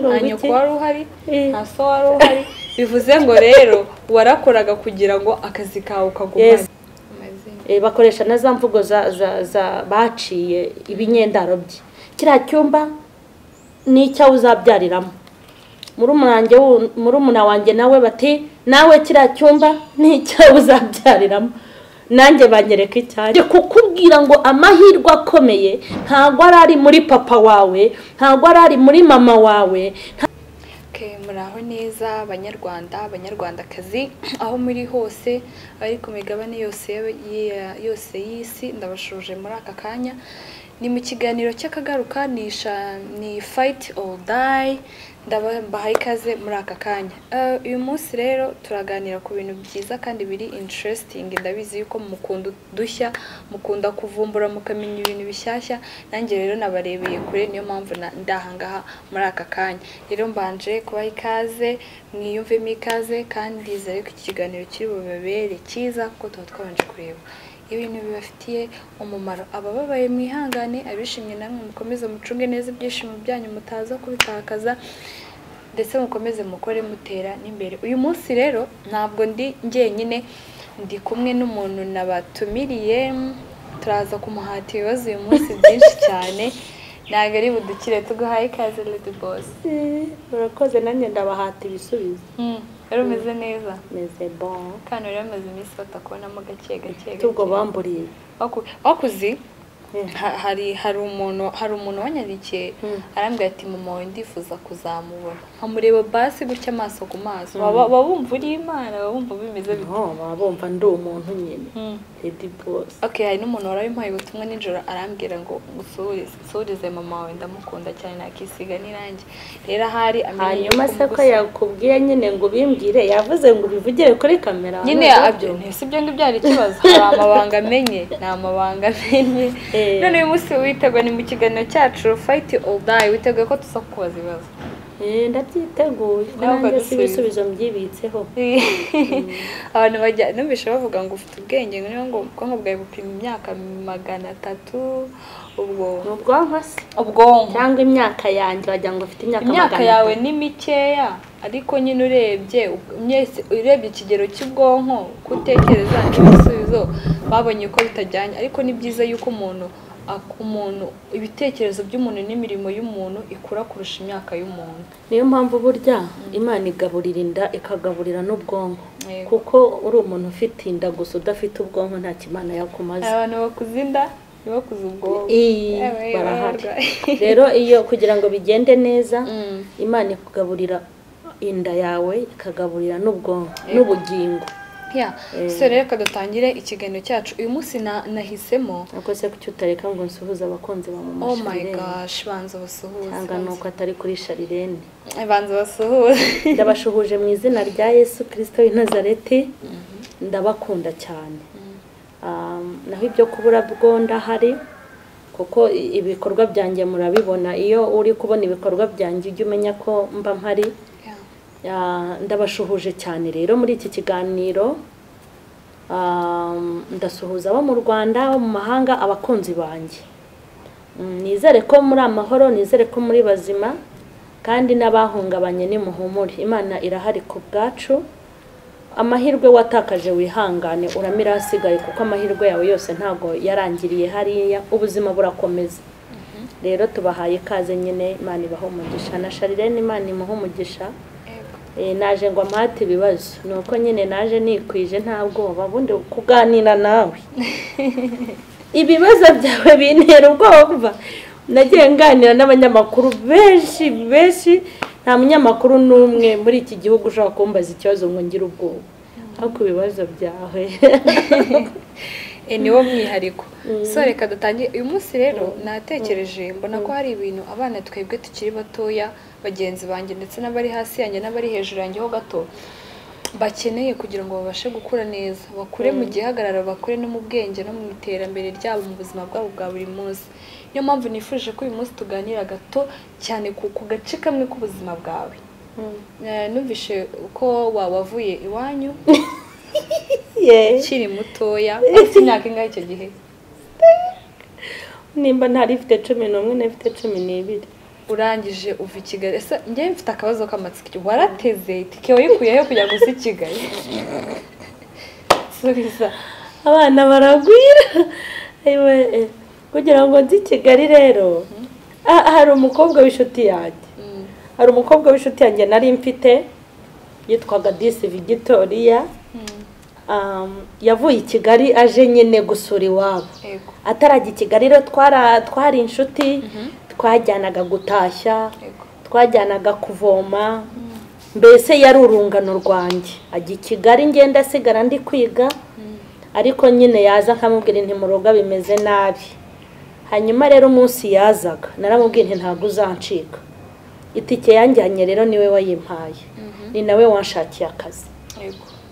Nta nyoko wari uhari, nta so wari uhari. Bivuze ngo rero warakoraga kugira ngo akazi kawe kagumane. Bakoresha na za mvugo za baciye ibinyendaro bye. Kiriya cyumba ni icyawe uzabyariramo. Murumuna wanjye nawe bati nawe kiriya cyumba ni icyawe uzabyariramo. Nanjye banyereka icyanjye. Kukubwira ngo amahirwe akomeye ntabwo ari muri papa wawe, ntabwo ari muri mama wawe. Muraho neza Abanyarwanda, Abanyarwandakazi, aho muri hose, abari ku migabane yose yose y'isi, ndabashuje muri aka kanya. Ni mu kiganiro cy'akagaruka, ni Fight or Die. Ndabahaye ikaze muri aka kanya. Uyu munsi rero turaganira ku bintu byiza kandi biri interesting. Ndabizi yuko mukunda udushya, mukunda kuvumbura, mukamenya ibintu bishyashya. Nanjye rero nabarebeye kure, niyo mpamvu ndahangaha muri aka kanya. Rero mbanje kubaha ikaze, mwiyumvemo ikaze, kandi ndizeye ko iki kiganiro kiri bubabere cyiza kuko tuba twabanje kureba ibintu bibafitiye umumaro. Abababaye mwihangane, abishimye namwe mukomeze mucunge neza ibyishimo byanyu mutaza kubitakaza, ndetse mukomeze mukore mutera n'imbere. Uyu munsi rero ntabwo ndi njyenyine, ndi kumwe n'umuntu nabatumiriye, turaza kumuhata ibibazo uyu munsi byinshi cyane. Ntabwo ari budukire. Tuguhaye ikaze Lady Boss. Urakoze, nanjye ndabahata ibisubizo. Rero umeze neza? Meze bon. Kandi rero amaze iminsi batakubonamo gake gake. Tubwo bamburiye. Wakuzi? Hari umuntu wanyandikiye arambwira ati mama wawe ndifuza kuzamubona, nkamureba basi gutya amaso ku maso. Baba bumva uri Imana, baba bumva bimeze bite? Baba bumva ndi umuntu nyine. Lady Boss. Okay, hari n'umuntu warabimpaye ubutumwa nijoro arambwira ngo usuhurize mama wawe, ndamukunda cyane nakisiga n'irangi. Rero ahari amenye. Hanyuma se ko yakubwiye nyine ngo ubimbwire, yavuze ngo ubivugire kuri kamera nyine. Si ibyo ngibyo byari ikibazo, hari amabanga amenye, ni amabanga amenye. None uyu munsi witeguye, ni mu kiganiro cyacu Fight or Die, witeguye ko tuza kukubaza ibibazo? Ndabyiteguye, nanjye si ibisubizo mbyibitseho. Abantu bajya numvise bavuga ngo ufite ubwenge, ngo niba ngo ubwonko bwawe bupima imyaka 300. Ubwo ubwonko se ubwonko cyangwa imyaka yanjye wagira ngo ufite imyaka 300. Imyaka yawe ni mikeya, ariko nyine urebye ikigero cy'ubwonko kutekereza n'ibisubizo babonye ko bitajyanye. Ariko ni byiza yuko umuntu ibitekerezo by'umuntu n'imirimo y'umuntu ikura kurusha imyaka y'umuntu. Niyo mpamvu burya Imana igaburira inda ikagaburira n'ubwonko, kuko uri umuntu ufite inda gusa udafite ubwonko nta kimana yakumaze. Abantu bakuze inda ntibakuze ubwonko barahari. Rero iyo kugira ngo bigende neza, Imana ikugaburira inda yawe ikagaburira n'ubwonko n'ubugingo. So rero kadutangire ikiganiro cyacu uyu munsi. Nahisemo uko se kuki utareka ngo nsuhuze abakunzi ba mama Sharirene? Oh my gosh, banza basuhuze. Cyangwa nuko atari kuri Sharirene, banza basuhuze. Ndabashuhuje mu izina rya Yesu Kristo w'i Nazareti, ndabakunda cyane. Naho ibyo kubura bwo ndahari, kuko ibikorwa byanjye murabibona. Iyo uri kubona ibikorwa byanjye ujye umenya ko mba mpari. Ndabashuhuje cyane rero muri iki kiganiro. Ndasuhuza abo mu Rwanda, abo mu mahanga, abakunzi banjye. Nizere ko muri amahoro, nizere ko muri bazima, kandi n'abahungabanye ni muhumure. Imana irahari ku bwacu. Amahirwe watakaje wihangane, uramira hasigaye, kuko amahirwe yawe yose ntago yarangiriye hariya, ubuzima burakomeza. Rero tubahaye ikaze nyine, Imana ibahe umugisha, na Sharirene Imana imuhe umugisha. Naje ngo amahate ibibazo, nuko nyine naje nikwije nta bwoba, bundi kuganira nawe ibibazo byawe bintera ubwoba. Nagiye nganira n'abanyamakuru benshi benshi, nta munyamakuru n'umwe muri iki gihugu ushobora kumbaza ikibazo ngo ngire ubwoba, ariko ibibazo byawe niwo mwihariko. So reka dutangire uyu munsi. Rero natekereje mbona ko hari ibintu abana twebwe tukiri batoya, bagenzi banjye ndetse n'abari hasi yanjye n'abari hejuru yanjye ho gato, bakeneye kugira ngo babashe gukura neza, bakure mu gihagararo, bakure no mu bwenge no mu iterambere ryabo mu buzima bwabo bwa buri munsi. Niyo mpamvu nifuje ko uyu munsi tuganira gato cyane ku gace kamwe k'ubuzima bwawe. Numvishe uko wavuye iwanyu ukiri mutoya, ufite imyaka ingahe icyo gihe? Nimba ntari ifite 11, nari ifite 12. Urangije uva i Kigali. Ese njye mfite akabazo k'amatsiko, warateze itike wayikuyeho kugira ngo uze i Kigali? Subiza. Abana baragwira. Kugira ngo nzi i Kigali rero, hari umukobwa w'inshuti yanjye. Hari umukobwa w'inshuti yanjye nari mfite yitwaga Disi Victoria. Yavuye i Kigali aje nyine gusura iwabo. Atarajya i Kigali rero twari inshuti, twajyanaga gutashya, twajyanaga kuvoma, mbese yari urungano rwanjye. Ajya i Kigali ngenda asigara ndi kwiga, ariko nyine yaza nkamubwira nti muroga bimeze nabi. Hanyuma rero umunsi yazaga naramubwiye nti ntabwo uzancika. Itike yanjyanye rero niwe wayimpaye, ni nawe wanshakiye akazi.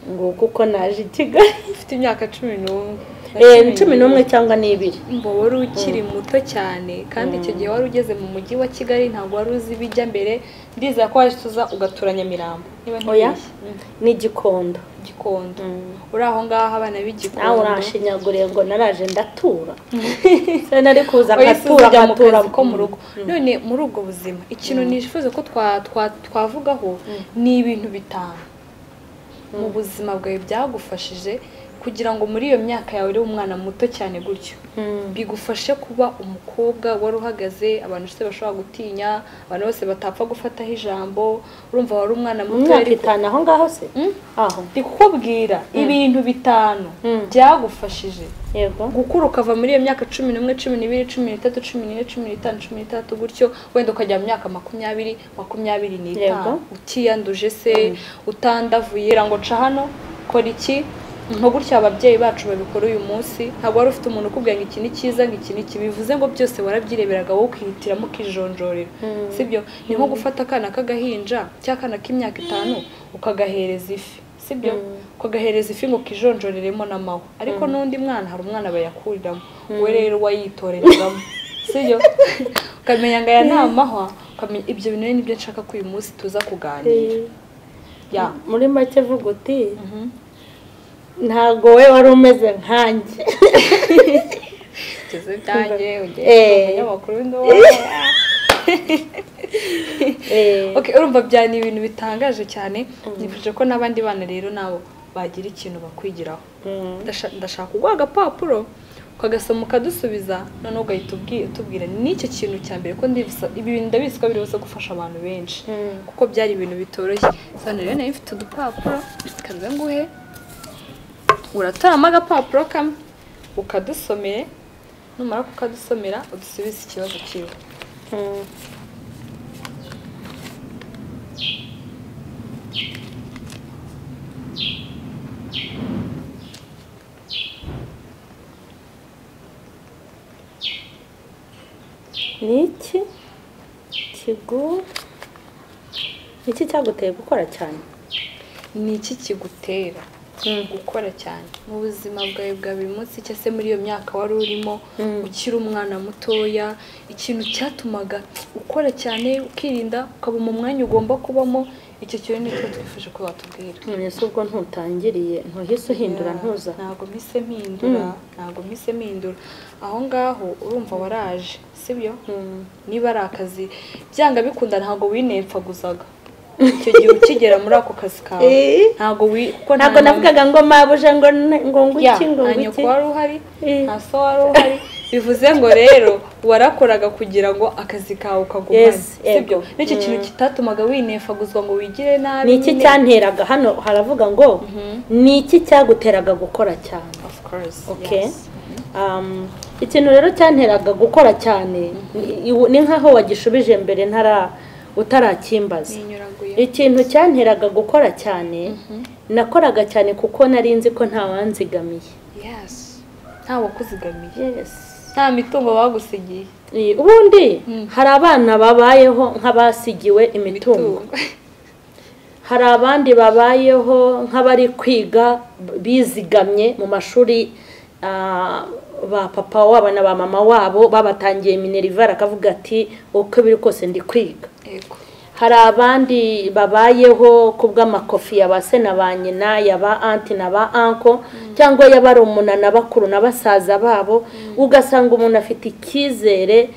Ngo kuko naje i Kigali ufite imyaka 11. 11 cyangwa 2. Ngo wari ukiri muto cyane, kandi icyo gihe wari ugeze mu mujyi wa Kigali ntabwo wari uzi ibijya mbere. Ndizera ko waje tuza ugatura Nyamirambo. Oya, ni Gikondo. Gikondo. Uri aho ngaho abana b'Igikondo. Nawe uranshinyaguriye ngo naraje ndatura. Se nari kuza ngatura ko mu rugo. None muri ubwo buzima ikintu nifuza ko twavugaho ni ibintu bitanu mu buzima bwawe byagufashije kugira ngo muri iyo myaka yawe uri umwana muto cyane gutyo bigufashe kuba umukobwa wari uhagaze abantu bose bashobora gutinya, abantu bose batapfa gufataho ijambo. Urumva wari umwana muto ariko itanu aho ngaho se aho ndi kukubwira ibintu bitanu byagufashije yego gukura ukava muri iyo myaka 11, 12, 13, 14, 15, 16 gutyo wenda ukajya mu myaka 20, 25 utiyanduje se utandavuye ngo ca hano kora iki. Nko gutya ababyeyi bacu babikora uyu munsi, ntabwo wari ufite umuntu ukubwira ngo iki ni cyiza ngo iki ni kibi, bivuze ngo byose warabyireberaga wowe ukihitiramo ukijonjorera, sibyo? Ni nko gufata akana k'agahinja cyangwa akana k'imyaka 5 ukagahereza ifi, sibyo? Ukagahereza ifi ngo kijonjoreremo n'amahwa, ariko n'undi mwana hari umwana bayakuriramo, we rero wayitoreramo, sibyo? Ukamenya ngo aya ni amahwa, ukamenya ibyo bintu nibyo nshaka ko uyu munsi tuza kuganira. Ya muri make vuga uti ntago we wari umeze nkanjye. Tuze byanjye ugiye umunyamakuru ndo. Okay, urumva byani ibintu bitangaje cyane. Nifuje ko nabandi bana rero nabo bagira ikintu bakwigiraho. Ndashaka kuguha agapapuro ukagasoma ukadusubiza, noneho ugahita utubwira n'icyo kintu cya mbere ko ndivisa ibi bintu ndabizi ko biri buze gufasha abantu benshi kuko byari ibintu bitoroshye. Sano rero nari mfite udupapuro kanze nguhe, uratoramo agapapuro kamwe ukadusomere, numara kukadusomera udusubize ikibazo cyiwe. Niki kigu niki cyaguteye gukora cyane? Niki kigutera gukora cyane mu buzima bwawe bwa buri munsi, cyangwa se muri iyo myaka wari urimo ukiri umwana mutoya, ikintu cyatumaga ukora cyane ukirinda ukaba mu mwanya ugomba kubamo, icyo kintu nicyo twifuje ko watubwira. None se ubwo ntutangiriye ntuhise uhindura ntuza? Ntabwo mpise mpindura, ntabwo mpise mpindura. Aho ngaho urumva waraje, sibyo? Niba ari akazi byanga bikunda ntabwo winepfaguzaga icyo gihe ukigera muri ako kazi kawe, ntabwo kuko ntabwo navugaga ngo mabuja ngo ngo ngwiki ngo ngwiki, nta nyoko wari uhari, nta so wari uhari, bivuze ngo rero warakoraga kugira ngo akazi kawe kagumane, sibyo? N'icyo kintu kitatumaga winefaguzwa ngo wigire nabi. Ni iki cyanteraga? Hano haravuga ngo ni iki cyaguteraga gukora cyane? Of course. Okay. Ikintu rero cyanteraga gukora cyane ni nkaho wagishubije mbere utarakimbaza. Ikintu cyanteraga gukora cyane, nakoraga cyane kuko nari nzi ko nta wanzigamiye. Yes. Nta wakuzigamiye. Yes. Nta mitungo bagusigiye. Ubundi hari abana babayeho nk'abasigiwe imitungo. Hari abandi babayeho nk'abari kwiga bizigamye mu mashuri, ba papa wabo na ba mama wabo babatangiye minerivare akavuga ati uko biri kose ndi kwiga. Hari abandi babayeho kubw'amakofi ya ba se na ba nyina, ya ba anti na ba anko, cyangwa ya barumuna na bakuru na basaza babo, ugasanga umuntu afite icyizere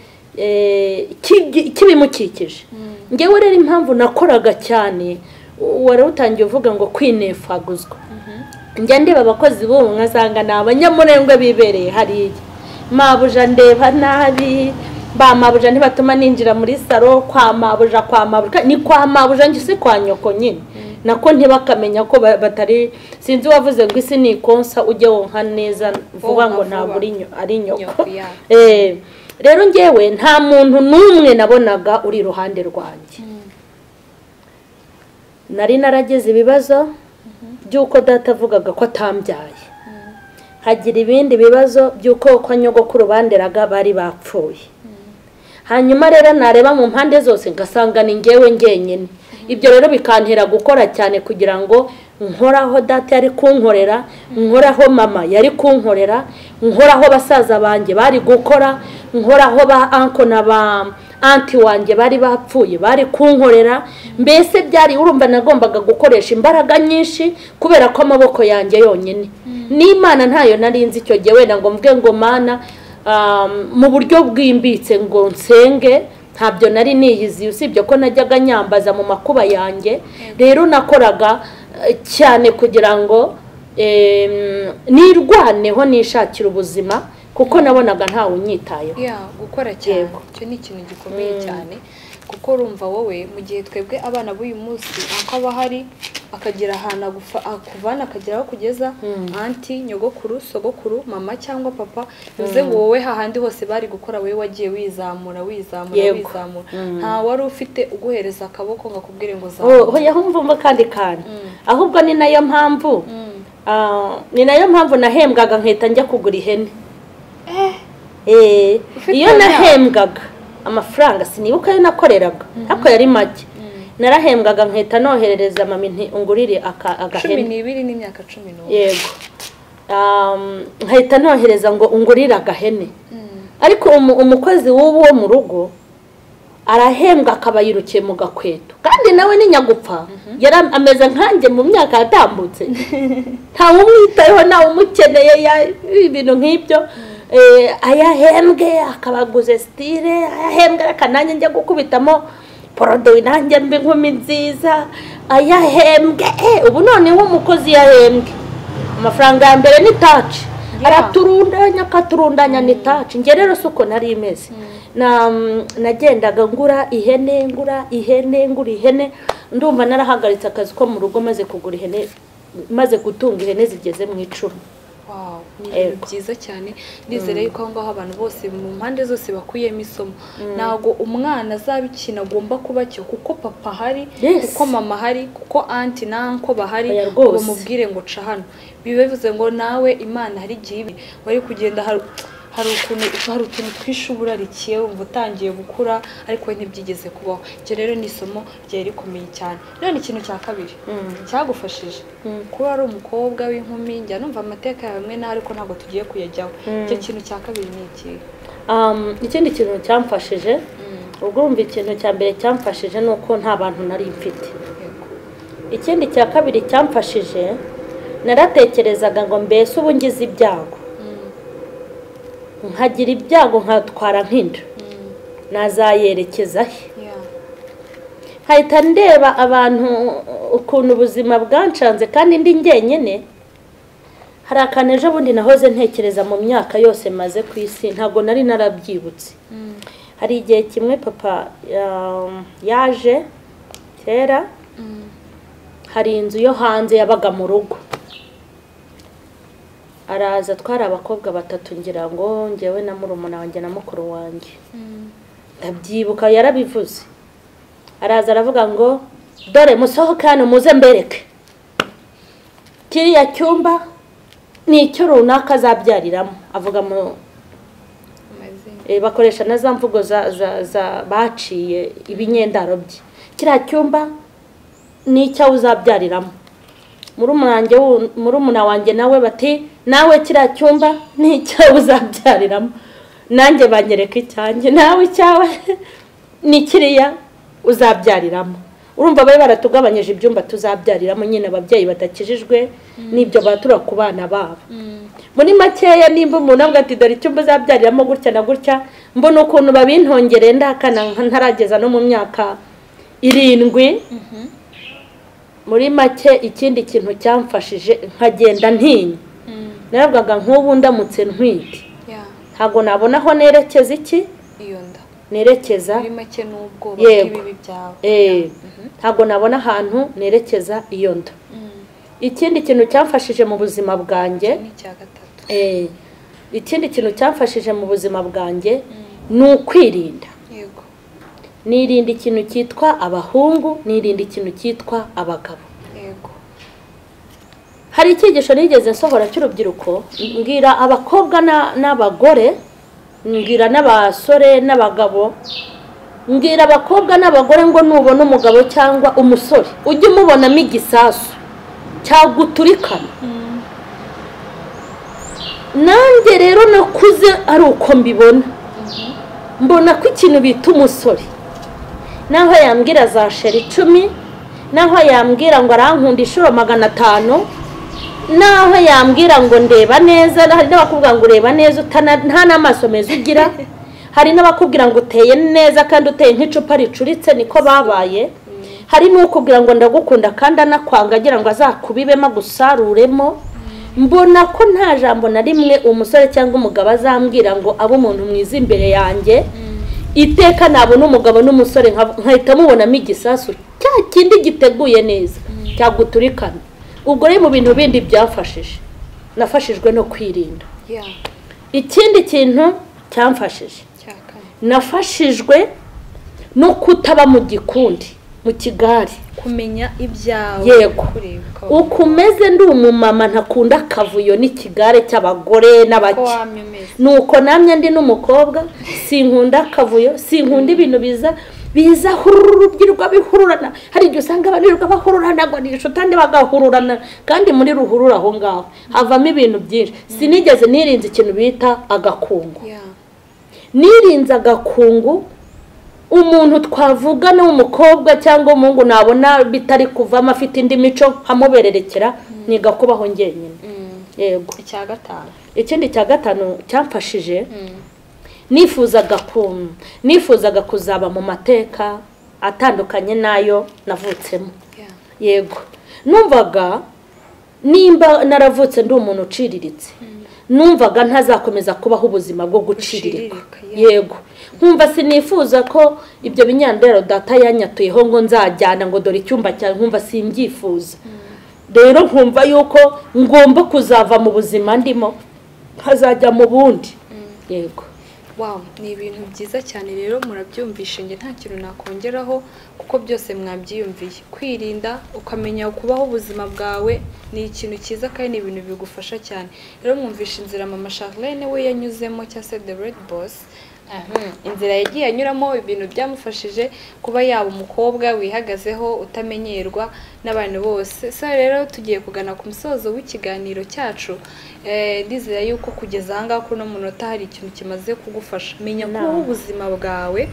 kibimukikije. Ngewe rero impamvu nakoraga cyane, wari utangiye uvuga ngo kwinefaguzwa, njya ndeba abakozi b'ubu nkasanga ni abanyamurengwe bibereye hariya, mabuja ndeba nabi, ba mabuja ntibatuma ninjira muri saro, kwa mabuja kwa mabuja ni kwa mabuja njye si kwa nyoko nyine, nako ntibakamenya ko batari, sinzi wavuze ngo isi ni konsa ujye wonka neza vuba ngo ntabwo ari nyoko. Rero ngewe nta muntu n'umwe nabonaga uri iruhande rwanjye. Nari narageze ibibazo by'uko data avugaga ko atambyaye, hagira ibindi bibazo by'uko kwa nyogokuru banderaga bari bapfuye. Hanyuma rero nareba mu mpande zose ngasanga ni ngewe ngenyine. Ibyo rero bikantera gukora cyane kugira ngo nkoraho data yari kunkorera, nkoraho mama yari kunkorera, nkoraho basaza banjye bari gukora, nkoraho ba uncle na ba anti wanjye bari bapfuye bari kunkorera. Mbese byari urumva nagombaga gukoresha imbaraga nyinshi kubera ko amaboko yanjye yonyine n'Imana ntayo nari nzi icyo gihe, wenda ngo mvuge ngo Mana mu buryo bwimbitse ngo nsenge, ntabyo nari niyizi usibye ko najyaga nyambaza mu makuba yanjye. Rero nakoraga cyane kugira ngo nirwaneho nishakira ubuzima, kuko nabonaga ntawe unyitayeho. Gukora cyane icyo ni ikintu gikomeye cyane, kuko urumva wowe mu gihe twebwe abana b'uyu munsi akaba hari akagira ahantu akuvana akagera aho kugeza anti nyogokuru sogokuru mama cyangwa papa, bivuze ngo wowe hahandi hose bari gukora wowe wagiye wizamura wizamura wizamura, nta wari ufite uguhereza akaboko ngo akubwire ngo zamura. Oya humva kandi kandi ahubwo ni nayo mpamvu nahembwaga nkahita njya kugura ihene. Iyo nahembwaga amafaranga sinibuka ayo nakoreraga ariko yari make, narahembwaga nkahita noherereza mama nti ungurire agahene 12 n'imyaka 11. Yego, nkahita nohereza ngo ungurire agahene. Ariko umukozi w'ubu wo mu rugo arahembwa akaba yirukiye mu gakweto, kandi nawe ni nyagupfa, yari ameze nkanjye mu myaka yatambutse, ntawe umwitayeho ntawe umukeneye ibintu nk'ibyo. Ayahembwe akabaguze style, ayahembwe reka nanjye njya gukubitamo poroduwi nanjye mbe inkumi nziza, ayahembwe. Ubu noneho umukozi yahembwe amafaranga ya mbere ni taci, araturundanya akaturundanya ni taci. Njye rero si uko nari imeze, nagendaga ngura ihene ngura ihene ngura ihene, ndumva narahagaritse akazi ko mu rugo maze kugura ihene, maze gutunga ihene zigeze mu 10. Ni ibintu byiza cyane, ndizere yuko aho ngaho abantu bose mu mpande zose bakuyemo isomo. Ntabwo umwana azaba ikintu agomba kuba cyo kuko papa ahari, kuko mama ahari, kuko anti na uncle bahari, ngo bamubwire ngo ca hano. Biba bivuze ngo nawe Imana hari igihe wari kugenda hari ukuntu hari utuntu twishuburarikiye wumva utangiye gukura, ariko we ntibyigeze kubaho. Icyo rero ni isomo ryari rikomeye cyane. None ikintu cya kabiri cyagufashije kuba ari umukobwa w'inkumi, njya numva amateka yawe amwe n'aho ariko ntabwo tugiye kuyajyaho. Icyo kintu cya kabiri ni ikihe? Ikindi kintu cyamfashije, ubwo urumva ikintu cya mbere cyamfashije ni uko nta bantu nari mfite. Ikindi cya kabiri cyamfashije, naratekerezaga ngo mbese ubu ngize ibyago, nkagira ibyago nkatwara nk'inda, nazayerekeza he? Nkahita ndeba abantu ukuntu ubuzima bwancanze kandi ndi njyenyine. Hari akantu ejo bundi nahoze ntekereza mu myaka yose maze ku isi, ntabwo nari narabyibutse. Hari igihe kimwe papa yaje kera, hari inzu yo hanze yabaga mu rugo, araza twari abakobwa batatu ngira ngo njyewe na murumuna wanjye na mukuru wanjye, ndabyibuka yarabivuze. Araza aravuga ngo dore musohoke hano muze mbereke kiriya cyumba ni icyo runaka azabyariramo. Avuga mu bakoresha na za mvugo za baciye ibinyendaro bye, kiriya cyumba ni icyo uzabyariramo. Murumuna wanjye nawe bati nawe kiriya cyumba ni icyo uzabyariramo, nanjye banyereka icyanjye, nawe icyawe ni kiriya uzabyariramo. Urumva bari baratugabanyije ibyumba tuzabyariramo nyine, ababyeyi batakijijwe n'ibyo batura ku bana babo. Muri makeya nimba umuntu avuga ati dore icyumba uzabyariramo gutya na gutya, Mbona ukuntu babintongereye ndahakana ntarageza no mu myaka 7. Muri make ikindi kintu cyamfashije nkagenda ntinya, naravugaga nk'ubu ndamutse ntwite ntabwo nabona aho nerekeza iki iyo nda, nerekeza muri make n'ubwoba bw'ibibi byawe, ntabwo nabona ahantu nerekeza iyo nda. Ikindi kintu cyamfashije mu buzima bwanjye, ikindi kintu cyamfashije mu buzima bwanjye ni ukwirinda. Nirinda ikintu cyitwa abahungu, nirinda ikintu cyitwa abagabo. Hari icyigisho nigeze nsohora cy'urubyiruko, mbwira abakobwa n'abagore, mbwira n'abasore n'abagabo, mbwira abakobwa n'abagore ngo nubona umugabo cyangwa umusore ujye umubonamo igisasu cyaguturikana. Nanjye rero nakuze ari uko mbibona, mbona ko ikintu bita umusore naho yambwira za sheri 10, naho yambwira ngo arankunda inshuro 500, naho yambwira ngo ndeba neza, hari n'abakubwira ngo ureba neza nta n'amaso meza ugira, hari n'abakubwira ngo uteye neza kandi uteye nk'icupa ricuritse, niko babaye. Hari n'ukubwira ngo ndagukunda kandi anakwanga agira ngo azakubibemo agusaruremo. Mbona ko nta jambo na rimwe umusore cyangwa umugabo azambwira ngo abe umuntu mwiza imbere yanjye. Iteka nabona umugabo n'umusore nkahita mubonamo igisasu cya kindi giteguye neza cyaguturikana. Ubwo rero mu bintu bindi byafashije, nafashijwe no kwirinda. Ikindi kintu cyamfashije, nafashijwe no kutaba mu gikundi, mu kigari, kumenya ibyawe. Yego, uko umeze ndi umumama ntakunda akavuyo n'ikigare cy'abagore n'abaki, nuko namye ndi n'umukobwa sinkunda akavuyo, sinkunda ibintu biza hururubyiruka bihururana. Hari igihe usanga abantu bahururana ngo ni inshuti bagahururana, kandi muri ruhurura aho ngaho havamo ibintu byinshi. Sinigeze nirinze ikintu bita agakungu. Nirinze agakungu. Umuntu twavugana w'umukobwa cyangwa umuhungu nabona bitari kuvamo afite indi mico nkamubererekera, niga kubaho njyenyine. Yego. Icya gatanu, ikindi cya gatanu cyamfashije, nifuzaga kuzaba mu mateka atandukanye nayo navutsemo. Yego, numvaga nimba naravutse ndi umuntu uciriritse, numvaga ntazakomeza kubaho ubuzima bwo guciririka. Yego, nkumva sinifuza ko ibyo binyandero data yanyatuyeho ngo nzajyana ngo dore icyumba cyawe, nkumva simbyifuza. Rero nkumva yuko ngomba kuzava mu buzima ndimo nkazajya mu bundi. Yego. Wow, ni ibintu byiza cyane rero murabyumvishe, nge nta kintu nakongeraho kuko byose mwabyiyumviye. Kwirinda ukamenya kubaho ubuzima bwawe ni ikintu cyiza kandi ni ibintu bigufasha cyane. Rero mwumvishe inzira mama Charlene we yanyuzemo, cyangwa se the red boss, inzira yagiye anyuramo, ibintu byamufashije kuba yaba umukobwa wihagazeho utamenyerwa n'abantu bose. So rero tugiye kugana ku musozo w'ikiganiro cyacu. Ndizera yuko kugeza aha ngaha kuri uno munota hari ikintu kimaze kugufasha. Menya kubaho ubuzima bwawe,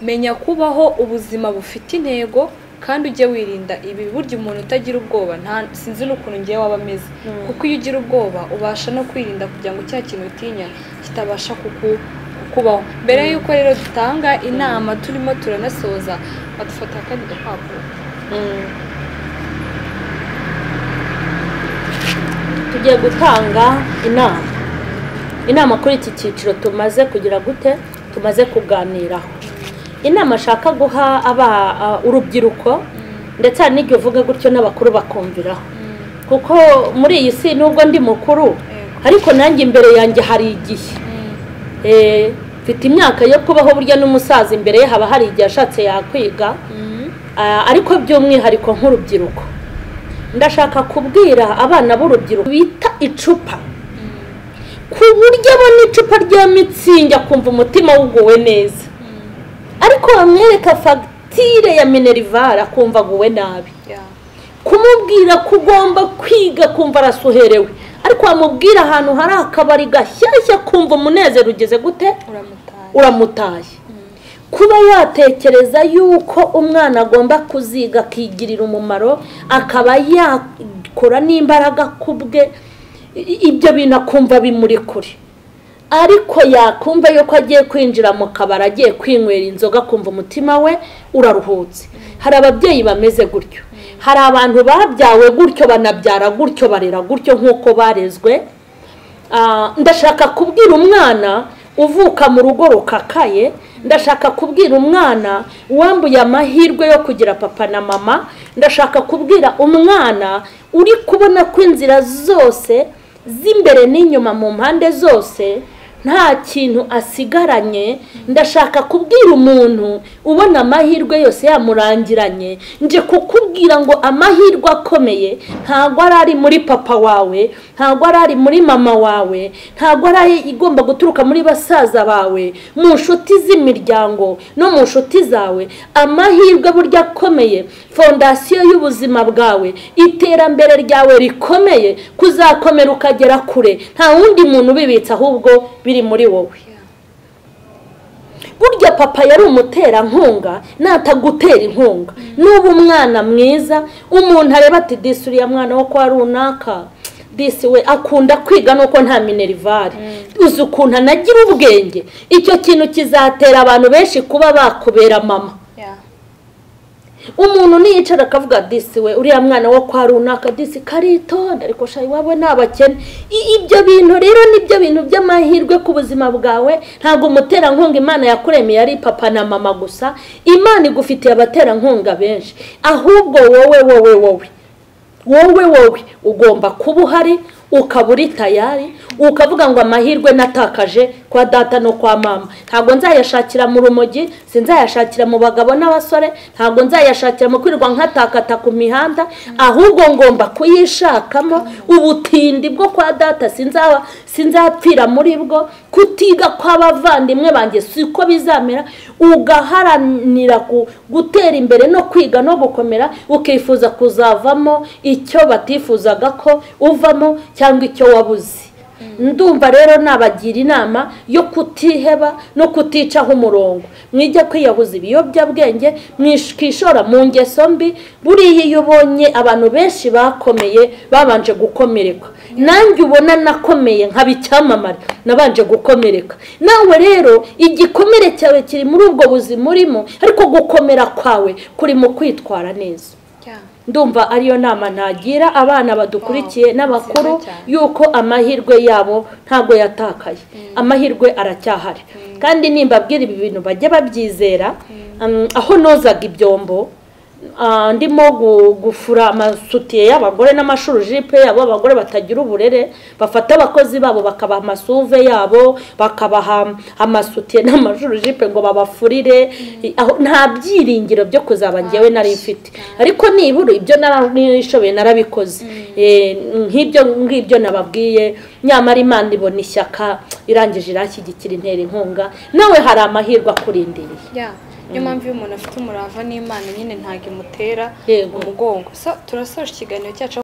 menya kubaho ubuzima bufite intego, kandi ujye wirinda ibi. Burya umuntu utagira ubwoba nta sinzi n'ukuntu ngiye waba ameze, kuko iyo ugira ubwoba ubasha no kwirinda kugira ngo cya kintu utinya kitabasha kukubaho. Mbere yuko rero dutanga inama turimo turanasoza, badufata akandi gapapuro. Tugiye gutanga inama kuri iki cyiciro tumaze kugira gute, tumaze kuganiraho. Inama ashaka guha aba urubyiruko, ndetse hari n'igihe uvuga gutyo n'abakuru bakumviraho, kuko muri iyi si nubwo ndi mukuru ariko nanjye imbere yanjye hari igihe. Mfite imyaka yo kubaho, burya n'umusaza imbere ye haba hari igihe ashatse yakwiga. Ariko by'umwihariko nk'urubyiruko, ndashaka kubwira abana b'urubyiruko bita icupa, ku buryo abona icupa rya mitsingi akumva umutima wuguwe neza, ariko bamwereka fagitire ya minerivare akumva aguwe nabi. Kumubwira ko ugomba kwiga kumva arasuherewe, ariko wamubwira ahantu hari akabari gashyashya kumva umunezero ugeze gute, uramutaye. Kuba yatekereza yuko umwana agomba kuziga akigirira umumaro, akaba yakora n'imbaraga kubwe, ibyo bintu akumva bimuri kure. Ariko yakumva yuko agiye kwinjira mu kabari, agiye kwinywera inzoga, akumva umutima we uraruhutse. Hari ababyeyi bameze gutyo, hari abantu babyawe gutyo, banabyara gutyo, barera gutyo nk'uko barezwe. Ndashaka kubwira umwana uvuka mu rugo rukakaye, ndashaka kubwira umwana wambuye amahirwe yo kugira papa na mama, ndashaka kubwira umwana uri kubona ko inzira zose z'imbere n'inyuma mu mpande zose nta kintu asigaranye. Ndashaka kubwira umuntu ubona amahirwe yose yamurangiranye, nje kukubwira ngo amahirwe akomeye ntabwo ari muri papa wawe, ntabwo ari muri mama wawe, ntabwo ari igomba guturuka muri basaza bawe, mu nshuti z'imiryango no mu nshuti zawe. Amahirwe burya akomeye, fondasiyo y'ubuzima bwawe, iterambere ryawe rikomeye, kuzakomera ukagera kure, nta wundi muntu ubibitse ahubwo biri muri wowe. Burya papa yari umuterankunga, natagutera inkunga nuba umwana mwiza, umuntu areba ati disi uriya mwana wo kwa runaka, disi we akunda kwiga nuko nta minerivare, uzi ukuntu anagira ubwenge. Icyo kintu kizatera abantu benshi kuba bakubera mama. Umuntu niyicara akavuga disi we uriya mwana wo kwa runaka disi karitonda, ariko shayi wabo ni abakene. Ibyo bintu rero nibyo bintu by'amahirwe ku buzima bwawe. Ntabwo umuterankunga Imana yakuremeye ari papa na mama gusa, Imana igufitiye abaterankunga benshi. Ahubwo wowe wowe wowe wowe wowe ugomba kuba uhari, ukaba uri tayari, ukavuga ngo amahirwe natakaje kwa data no kwa mama ntabwo nzayashakira mu rumogi, sinzayashakira mu bagabo n'abasore, ntabwo nzayashakira mu kwirirwa nkatakata ku mihanda, ahubwo ngomba kuyishakamo. Ubutindi bwo kwa data sinzapfira muri bwo, kutiga kw'abavandimwe banjye siko bizamera. Ugaharanira gutera imbere no kwiga no gukomera, ukifuza kuzavamo icyo batifuzaga ko uvamo cyangwa icyo wabuze. Ndumva rero nabagira inama yo kutiheba no kuticaho umurongo. Mwijya kwiyahuza ibiyobyabwenge, mwishora mu ngeso mbi. Buriya iyo ubonye abantu benshi bakomeye babanje gukomereka, nanjye ubona nakomeye nkaba icyamamare nabanje gukomereka. Nawe rero igikomere cyawe kiri muri ubwo buzima urimo, ariko gukomera kwawe kuri mu kwitwara neza. Ndumva ariyo nama nagira abana badukurikiye n'abakuru, yuko amahirwe yabo ntabwo yatakaye, amahirwe aracyahari. Kandi nimbabwira ibi bintu bajye babyizera. Aho nozaga ibyombo ndimo gufura amasutiye y'abagore n'amashurujipe yabo, abagore batagira uburere bafata abakozi babo bakabaha amasuve yabo, bakabaha amasutiye n'amashurujipe ngo babafurire. Nta byiringiro byo kuzaba ngewe nari mfite, ariko nibura ibyo narishoboye narabikoze. Nk'ibyo ngibyo nababwiye, nyamara Imana ibona ishyaka irangije irashyigikira intera inkunga. Nawe hari amahirwe akurindiriye. Niyo mpamvu iyo umuntu afite umurava n'Imana nyine ntabwo imutera umugongo. Turasoje ikiganiro cyacu.